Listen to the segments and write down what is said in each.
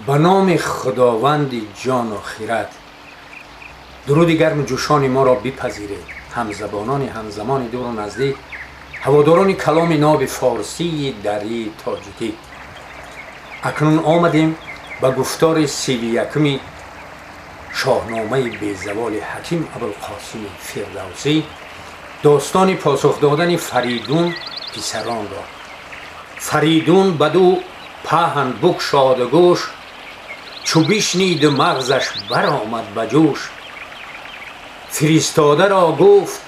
Ба номи Худованди ҷону хирад, дуруди гарму ҷӯшони моро бипазиред, ҳамзабонони ҳамзамони дуру наздик, ҳаводорони каломи ноби форсии дарии тоҷикӣ. Акнун омадем ба гуфтори 31-уми Шоҳномаи безаволи ҳаким Абулқосими Фирдавсӣ, достони посух додани Фаридун писаронро. Фаридун баду паҳн букшоду гӯш, чу бишниду мағзаш баромад ба ҷӯш. Фиристодаро гуфт,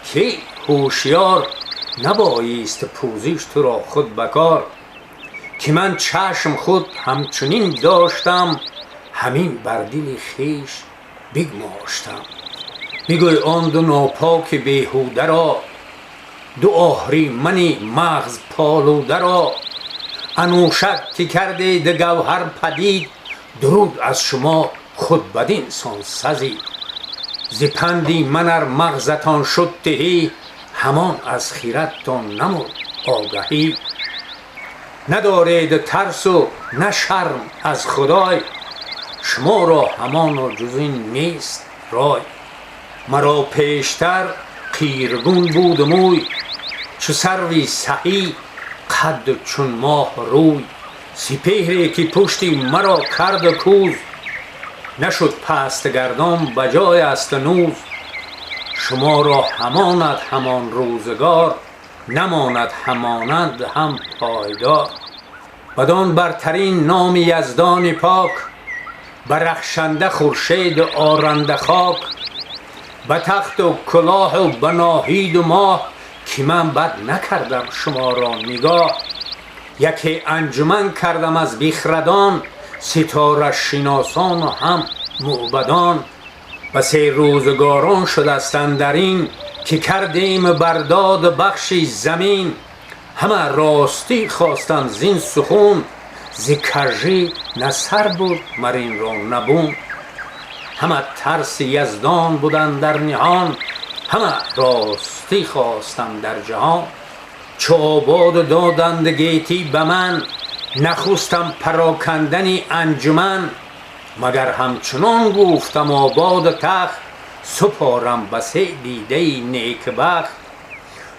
ки ҳушёр, набоист пӯзиш туро худ ба кор, ки ман чашм худ ҳамчунин доштам, ҳамин бар дили хеш бигмоштам. Бигӯй он ду нопоки беҳударо, ду оҳримани мағз полударо, анӯшак ки кардед гавҳар падид, дуруд аз шумо худ бадин сон сазид. Зи панди ман ар мағзатон шуд тиҳӣ, ҳамон аз хирадтон намуд огаҳӣ. Надоред тарсу на шарм аз Худой, шуморо ҳамоно ҷуз ин нест рой. Маро пештар қиргун буду мӯй, чу сарви саҳӣ қадду чун моҳ рӯй. Сипеҳре ки пушти маро карду кӯз, нашуд паст гардон ба ҷой аст нӯз. Шуморо ҳамонад ҳамон рӯзгор, намонад ҳамонанд ҳам пойдор. Бадон бартарин номи Яздони пок, ба рахшанда хуршеду оранда хок, ба тахту кулоҳу ба ноҳиду моҳ, ки ман бад накардам шуморо нигоҳ. Яке анҷуман кардам аз бихрадон, ситорашиносону ҳам мӯбадон. Басе рӯзгорон шудаст андар ин, ки кардем бардоду бахши замин. Ҳама ростӣ хостанд зин сухун, зи кажӣ на сар буд мар инро на бун. Ҳама тарси Яздон буданд дар ниҳон, ҳама ростӣ хостанд дар ҷаҳон. Чу ободу доданд гетӣ ба ман, нахустам парокандани анҷуман. Магар ҳамчунон гуфтам ободу тахт, супорам ба се дидаи некбахт.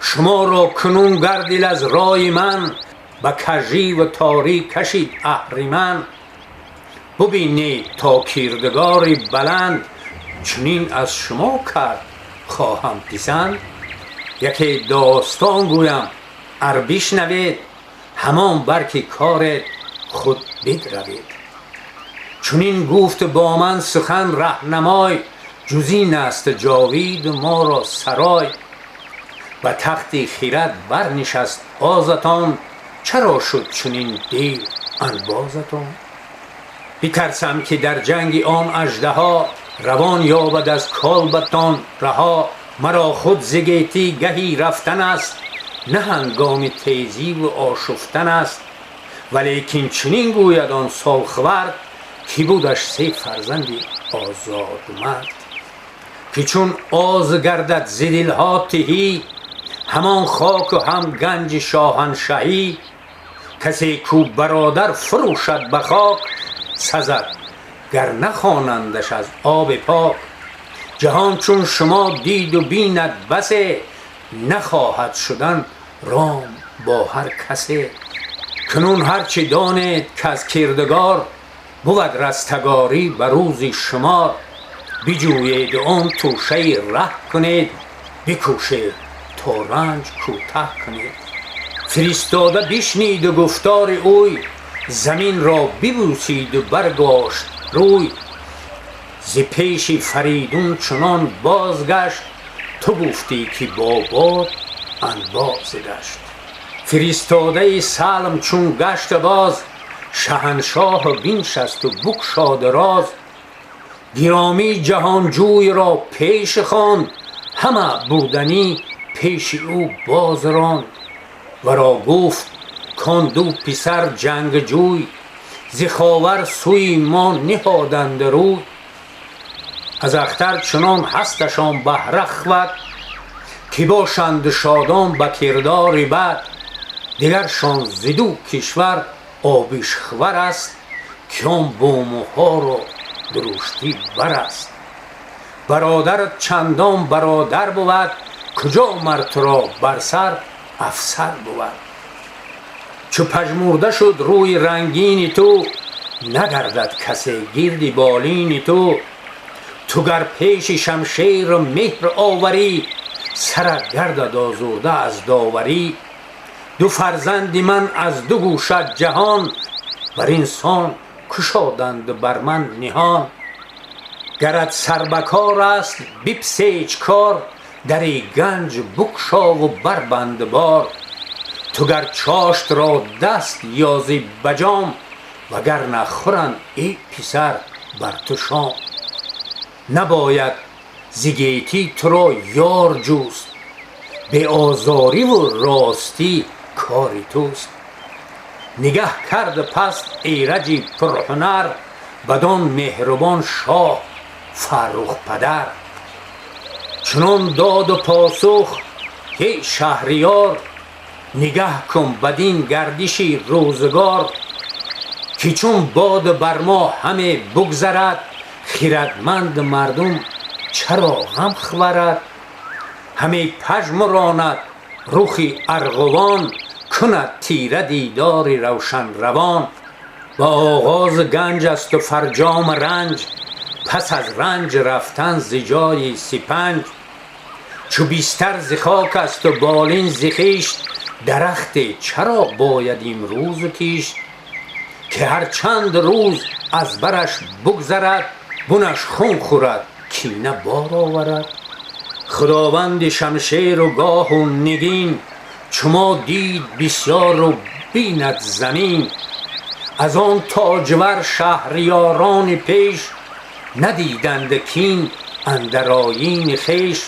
Шуморо кунун гардил аз рои ман, ба каживу торӣ кашид аҳриман. Бубинед то кирдигори баланд, чунин аз шумо кард хоҳам писанд. Яке достон гӯям, ар бишнавед, ҳамон барки коред худ бидравед. Чунин гуфт бо ман сухан раҳнамой, ҷуз ин аст ҷовиду моро сарой. Ба тахти хирад барнишаст озатон, чаро шуд чунин дев анбозатон? Битарсам, ки дар ҷанги он аждаҳо, равон ёбад аз колбатон раҳо. Маро худ зи гетӣ гаҳи рафтан аст, на ҳангоми тезиву ошуфтан аст. Валекин чунин гӯяд он солхӯрд, ки будаш се фарзанди озодмард, ки чун оз гардад зи дилҳо тиҳӣ, ҳамон хоку ҳам ганҷи шоҳаншаҳӣ. Касе кӯ бародар фурӯшад ба хок, сазад гар нахонандаш аз оби пок. Ҷаҳон чун шумо диду бинад басе, нахоҳад шудан ром бо ҳар касе. Кунун ҳарчи донед, каз кирдигор бувад растагорӣ ба рӯзи шумор, биҷӯеду он тӯшаи раҳ кунед, бикӯшед то ранҷ кӯтаҳ кунед. Фиристода бишниду гуфтори ӯй, заминро бибӯсиду баргошт рӯй. Зи пеши Фаридун чунон бозгашт, ту гуфтӣ, ки бо бод анбоз гашт. Фиристодаи Салм чун гашт боз, шаҳаншоҳу биншасту букшоду роз. Гиромӣ ҷаҳонҷӯйро пеш хонд, ҳама буданӣ пеши ӯ боз ронд. Варо гуфт, кон ду писар ҷангҷӯй зи Ховар сӯи мо ниҳоданд рӯй. Аз ахтар чунон ҳасташон баҳра хвад, ки бошанд шодон ба кирдори бад. Дигаршон зи ду кишвар обишхвар аст, ки он бумҳоро дурушти бар аст. Бародарат чандон бародар бувад, куҷо мар туро бар сар афсар бувад. Чу пажмурда шуд рӯи рангини ту, нагардад касе гирди болини ту. Ту гар пеши шамшеру меҳр оварӣ, сарат гардад озурда аз доварӣ. Ду фарзанди ман аз ду гӯшат ҷаҳон, бар ин сон кушоданд бар ман ниҳон. Гарат сар ба кор аст, бипсеч кор, дари ганҷ букшову барбанд бор. Ту гар чошт ро даст ёзӣ ба ҷом, вагарна хӯранд, эй писар, бар ту шом. Набояд зи гетӣ туро ёр ҷуст, беозориву ростӣ кори туст. Нигаҳ кард пас Эраҷи пурҳунар, бадон меҳрубон шоҳ Фаррухпадар. Чунон доду посух: «Эй шаҳриёр, нигаҳ кун бадин гардиши рӯзгор, ки чун бод бар мо ҳаме бугзарад, хирадманд мардум чаро ғам хӯрад? Ҳаме пажмуронад рухи арғувон, кунад тира дидори равшанравон. Ба оғоз ганҷ асту фарҷом ранҷ, пас аз ранҷ рафтан зи ҷои сипанҷ. Чу бистар зи хок асту болин зи хишт, дарахте чаро бояд имрӯзу кишт? Ки ҳар чанд рӯз аз бараш бугзарад, бунаш хун хӯрад, кина бор оварад. Худованди шамшеру гоҳу нигин, чу мо дид бисёру бинад замин. Аз он тоҷвар шаҳриёрони пеш надиданд кин андар оини хеш.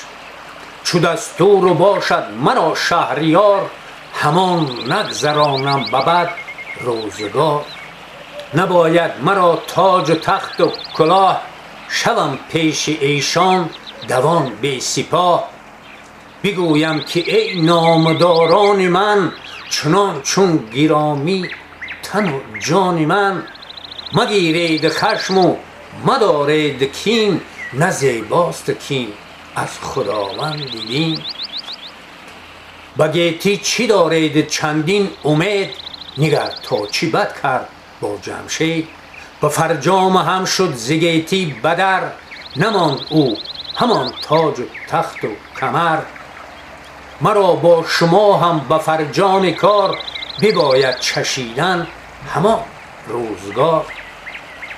Чу дастуру бошад маро шаҳриёр, ҳамон нагзаронам ба бад рӯзгор. Набояд маро тоҷу тахту кулоҳ, шавам пеши эшон давон бесипоҳ. Бигӯям ки эй номдорони ман, чунон чун гиромӣ тану ҷони ман, магиред хашму мадоред кин, на зебост кин аз Худованди дин. Ба гетӣ чӣ доред чандин умед? Нигар то чӣ бад кард бо Ҷамшед. Ба фарҷом ҳам шуд зи гетӣ бадар, намонд ӯ ҳамон тоҷу тахту камар. Маро бо шумо ҳам ба фарҷоми кор бибояд чашидан ҳамон рӯзгор.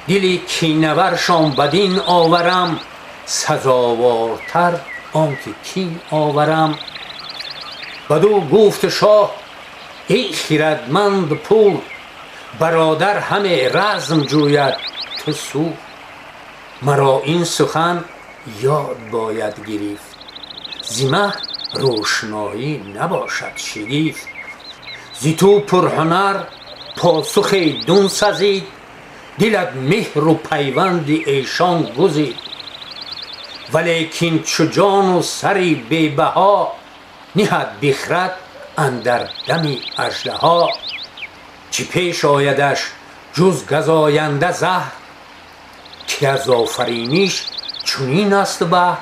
Дили кинаваршон бадин оварам, сазовортар он ки кин оварам». Бадӯ гуфт шоҳ: «Эй хирадманд пур, бародар ҳаме разм ҷӯяд, ту сур. Маро ин сухан ёд бояд гирифт, зи маҳ рӯшноӣ набошад шигифт. Зи ту, пурҳунар, посухе дун сазид, дилат меҳру пайванди эшон гузид. Валекин чу ҷону сари бебаҳо ниҳад бихрад андар дами аждаҳо, чӣ пеш оядаш ҷуз газоянда заҳр, ки аз офариниш чунин аст баҳр?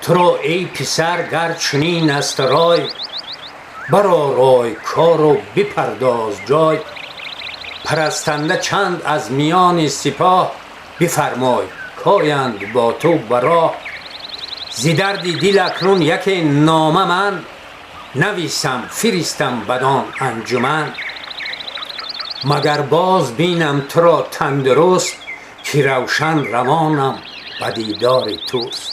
Туро, эй писар, гар чунин аст рой, баророй кору бипардоз ҷой. Парастанда чанд аз миёни сипоҳ бифармой, коянд бо ту ба роҳ. Зи дарди дил акнун яке нома ман нависам, фиристам бадон анҷуман. Магар боз бинам туро тандуруст, ки равшан равонам ба дидори туст».